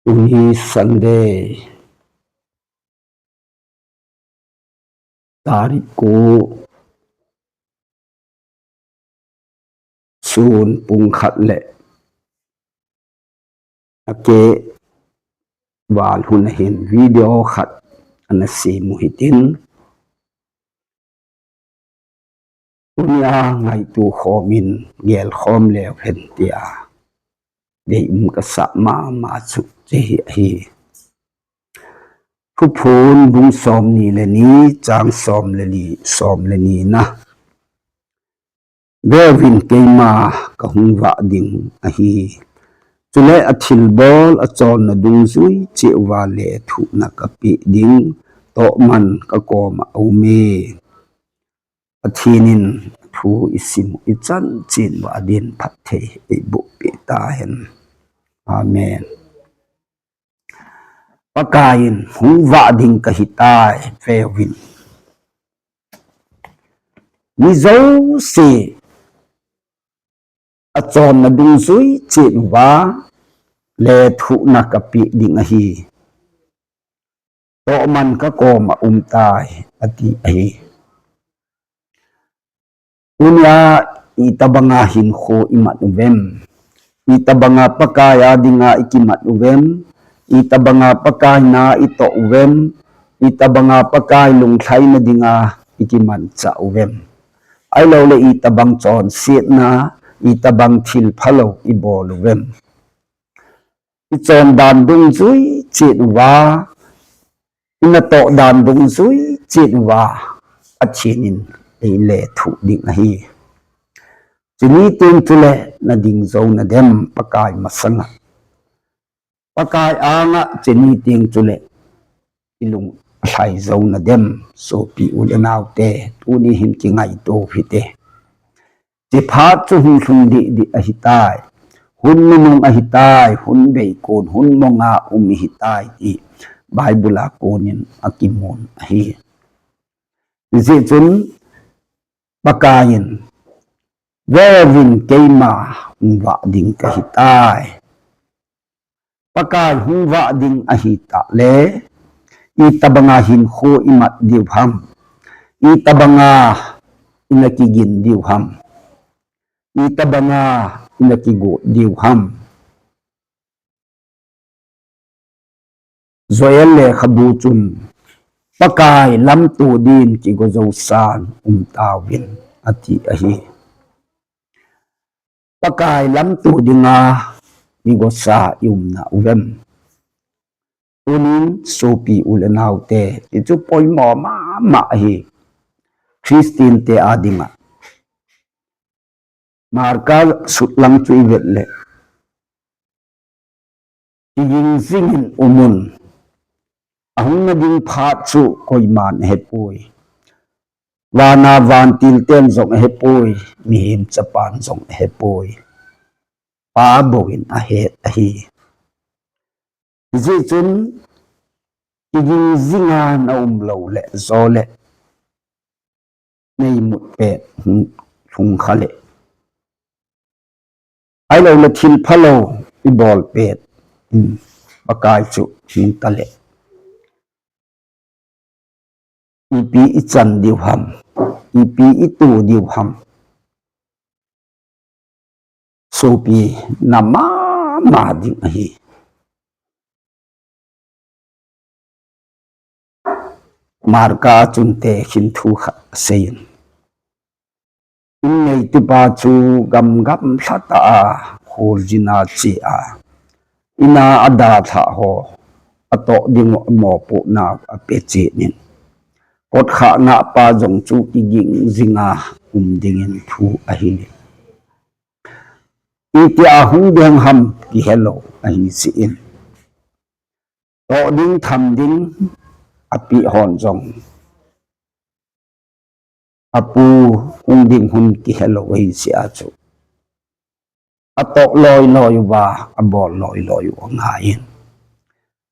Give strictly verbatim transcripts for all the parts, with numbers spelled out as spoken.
Tuni Sunday, tarik ko, sun pung khat le akeh val hun ahin video khat ana sem u hitin. Tunia ngaito khomin gelkhom leu hen tia deium kasah mama chu hiche hi ahi. Thuphon bung somni le ni, chang som le li, som le ni na. Veuvin, keima kahung vah ding ahi. Chule athilbol acholna dungjui cheh uva lethuhna kapeh ding, tohman kakoma aume. Pathen in thu isim u ichan chen uva adin phatthei eiboh peh tahen. Amen. Pakaiyin hung vah ding kahitai, veuvin. Mi jouse acholna dungjui cheh uva lethuhna kapeh ding ahi. Tohman kakoma umtai, ati ahi. Tunia itobanga hinkho imat uvem? Itobanga Pakai a dinga ikimat uvem? Itobanga Pakai na itoh uvem? Itobanga Pakai lunglhaina dinga ikimanchah uvem? Ahilouleh itobang chonsetna, itobang thil phalou ibol uvem? Ichon dan dungjui cheh uva, inatoh dan dungjui cheh uva, Pathen in eilethuh ding ahi. Chuni teng chule nading jou nadem Pakai masanga? Pakai anga chuni teng chule ilung lhai jou nadem, sopi u le naote, tuni hin kingaito hite. Hiche phat chu hung lhung deh deh ahitai. Hun nunung ahitai, hun beikon, hun monga um ihitai ti Bible a konin akimun ahi. Hijeh chun Pakaiyin, veuvin, keima hung vah ding kahitai. Pakai hung vah ding ahitah le, itobanga hinkho imat diu ham? Itobanga ina kigin diu ham? Itobanga ina kigot diu ham? Joel lekhabu chun, Pakai lamto din kigo jousan umtauvin, ati ahi. Pakai lamto dinga igosa iumna uvem? Tunin sopi u le naote, hichu poimo mama ahi. Christian te a dinga. Marka sutlang chu ivet le, kiging jingin umun. Ahung nading phat chu koiman ahepoi. Vana vantil ten jong ahepoi, mihem chapan jong ahepoi. Pa bou in ahet ahi. Hijeh chun kiging jinga na um lou le, jo le, neimut pet hung, hung kha le, ahilou le thil phalou ibol pet, um, Pakai chu hung ta le, ipi ichan diu ham, ipi ito diu ham? Sopi, na mama ding ahi. Marka chun tekhin thu khat aseiyin. In neitupa chu gamgamlha tah a kholjin a che a, in a adalhah ho atoh ding u amopohnau apechen in, kotkhah ngahpa jong chu kiging jinga um dingin thu ahil in. Itia hung ding ham kihelou ahi jeh in, toh ding tham ding api hon jong, apu hung ding hun kihelou ahi jeh a chu, atoh loiloi uva, abol loiloi u angaiyin.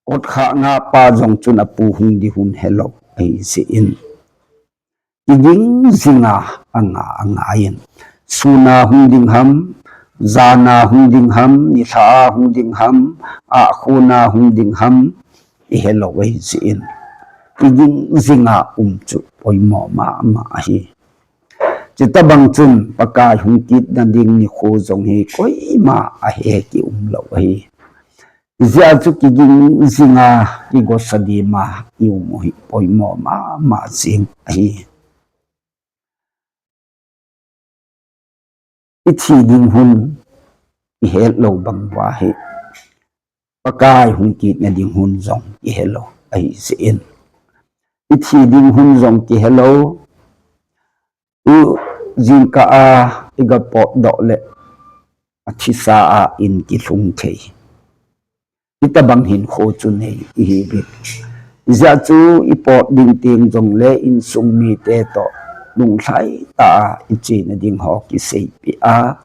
Kotkhah ngahpa jong chun apu hung ding hun helou ahi jeh in, kiging jinga anga angaiyin. Sun a hung ding ham, Jana hung ding ham, nilhah a hung ding ham, akhona hung ding ham, ihelou ahi jeh in, kiging jinga um chu poimo mama ahi. Chutobang chun Pakai hung kit nading nikho jong hi koima ahe kium lou ahi. Hijeh a chu kiging jinga, kigosa dima ium u hi poimo mama jing ahi. Ithi ding hun ihet lou bang uva hi, Pakai hung kit nading hun jong ihelou ahi jeh in, ithi ding hun jong kihelou. Tu jingkah a iga potdoh le athisa a in kilhung thei, hitobang hinkho chu nei ihiuvin. Hijeh chun ipot ding teng jongle insung mite toh lunglhai tah a iche nading ho kiseipeh a,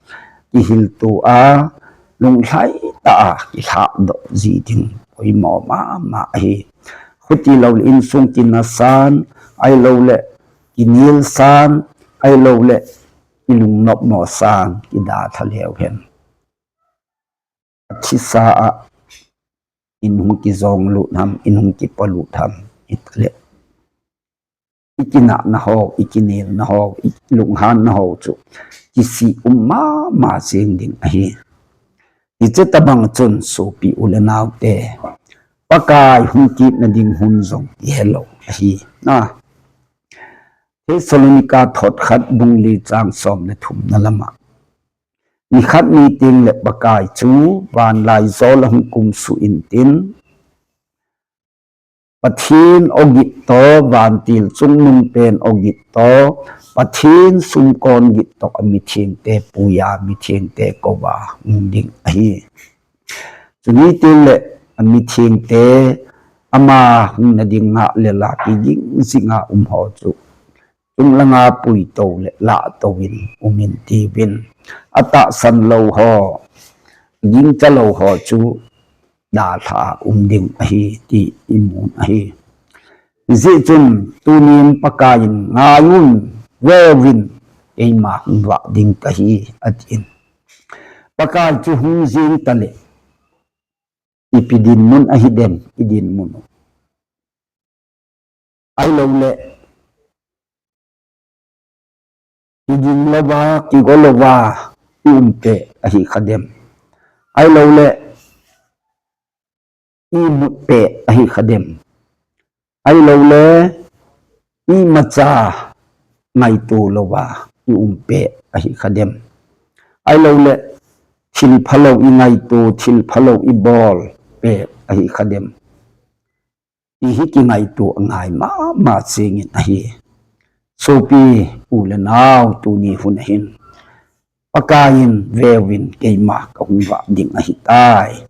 kihilto a, lunglhai tah a kilhahdoh ji ding poimo mama ahi. Khuti loule insung kinasan, ahiloule kinelsan, ahiloule ilungnopmo san kidalha leu hen, athisa a in hung kijong lut ham, in hung kipo lut ham, itile ikinahna ho, ikinelna ho, ilunghanna ho chu kisih um mama jeng ding ahi. Hiche tobang chun sopi u le naote, Pakai hung kit nading hun jong ihelou ahi. Na, Thessalonica thot khat bung li chang som le thumna lama, nikhat ni tengle Pakai chu vanlaijol a hung kumsuh intin, Pathen ogin toh, vantil chungnungpen ogin toh, Pathen sumkon gin toh, amithengte puiya, mithengte kouva hung ding ahi. Chuni tengle amithengte ama hung nading ngah le la kiging jinga um ho chu chunglanga puitou le lahtou in umin tiuvin, atahsan lou ho, gingcha lou ho chu dalha a um ding ahi ti imun ahi. Hijeh chun tunin Pakai in, ngaiyun, veuvin, keima hung vah ding kahi, atin. Pakai chu hung jeng tale, ipi dinmun ahidem, idinmun u, ahiloule iging louva, kigo louva ium peh ahi khadem, ahiloule imut peh ahi khadem, ahiloule imacha ngaito louva ium peh ahi khadem, ahiloule thil phalou ingaito, thil phalou ibol peh ahi khadem, ti hi kingaito angai mama jengin ahi. Sopi u le nao, tuni hun ahin Pakaiyin, veuvin, keima kahung vah ding ahitai,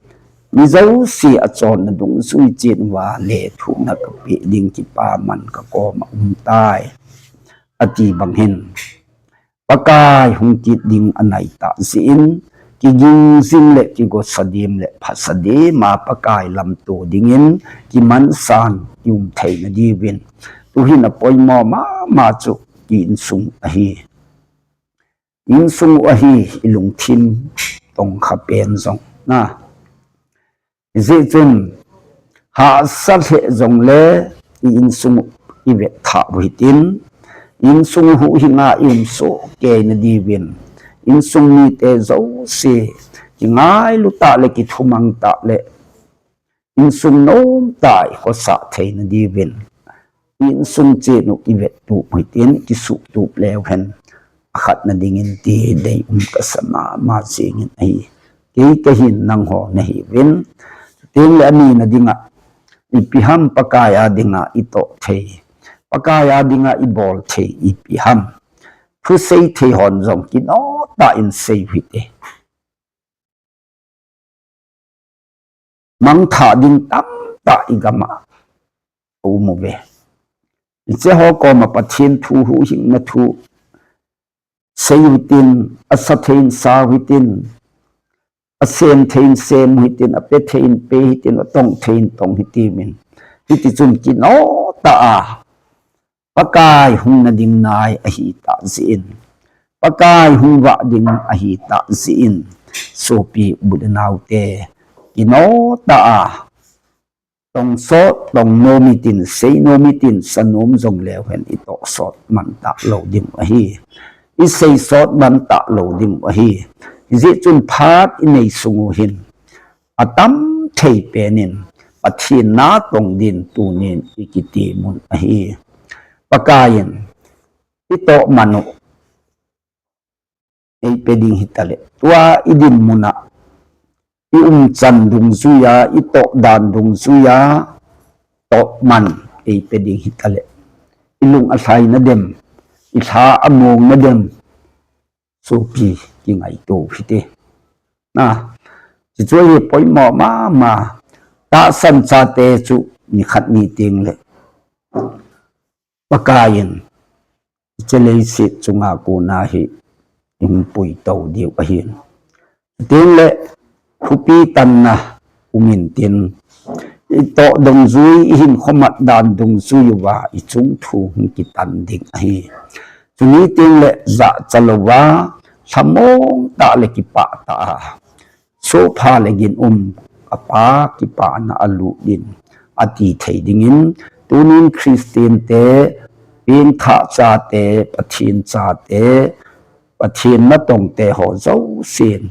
mi jouse achonna dungjui chen uva lethuhna kapeh ding kipaman kakoma umtai, ati bang hin, Pakai hung kit ding anaitah jeh in, kiging jing le kigosa dem le phasa dema Pakai lamto dingin kimansan ium theina diuvin, tuhin apoimo mama chu i insung ahi. Insung u ahi, ilungthim tongkha pen jong na. Hijeh chun, hahsa lheh jongle, i insung u ivetthah u hitin, insung u huhhinga ium sohkei na diuvin, insung mite jouse kingailu tah le kithumang tah le insung nomtah a ikhosa theina diuvin, insung chen u ivettup u hitin, kisuhtup leu hen, akhatna dingin ti deium kasa mama jengin ahi. Kei kahin, nangho nahiuvin. Chutengle anina dinga, ipi ham Pakai a dinga itoh thei, Pakai a dinga ibol thei ipi ham, thusei thei hon jong kinoh tah in sei u hite. Mangthah ding tamtah igam a aum uve. Hicheho koma Pathen thu, huhhingna thu sei u hitin, asa thei in sa u hitin, asem thei in sem u hitin, ape thei in pe hitin, atong thei in tong hitiuvin, hitichun kinoh tah a Pakai hungna ding nai ahitah jeh in, Pakai hung vah ding ahi tah jeh in, sopi u le naote, kino tah a, tong sot, tong nom itin, sei nom itin, sa nom jong leu hen i toh sot man tah lou ding u ahi. I sei sot man tah lou ding u ahi. Hijeh chun phat i nei sung u hin, atam thei pen in, Pathen natong din tunin i kiti mun ahi. Pakai in, i toh man u, ei pe ding hita le. Tua i dinmun a, i umchan dungjuia, i toh dan dungjuia, toh man ei pe ding hita le. I lung alhai nadem, i lha among nadem, sopi kingaito hite. Na, chuchu hi poimo mama, tahsan chate chu nikhat ni teng le. Pakai in, hiche leiset chunga kona hi, i hung pui to diu ahin. Tin le, thupi tanna um intin, i toh dungjui, i hinkho mat dan dungjui uva, i chungthu hung kitan ding ahi. Chuni tin le, jachat louva, lhamong tah le kipah tah a, sopha le ginum, a Pa kipana a lut din, ati thei dingin, tunin Christian te, pengthah chate, Pathen chate, Pathen natong te ho jousen,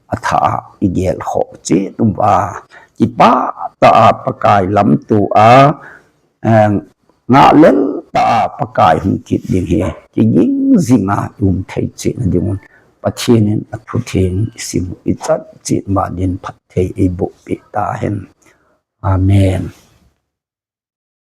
a tha a i gel khoh chet uva, kipah tah a Pakai lamto a, eh, ngahlel tah a Pakai hung kit ding hi, kiging jing a i um thei chet na ding un, Pathen in a thutheng i sim u i chan chet ma din phatthei ei boh peh tahen. Amen.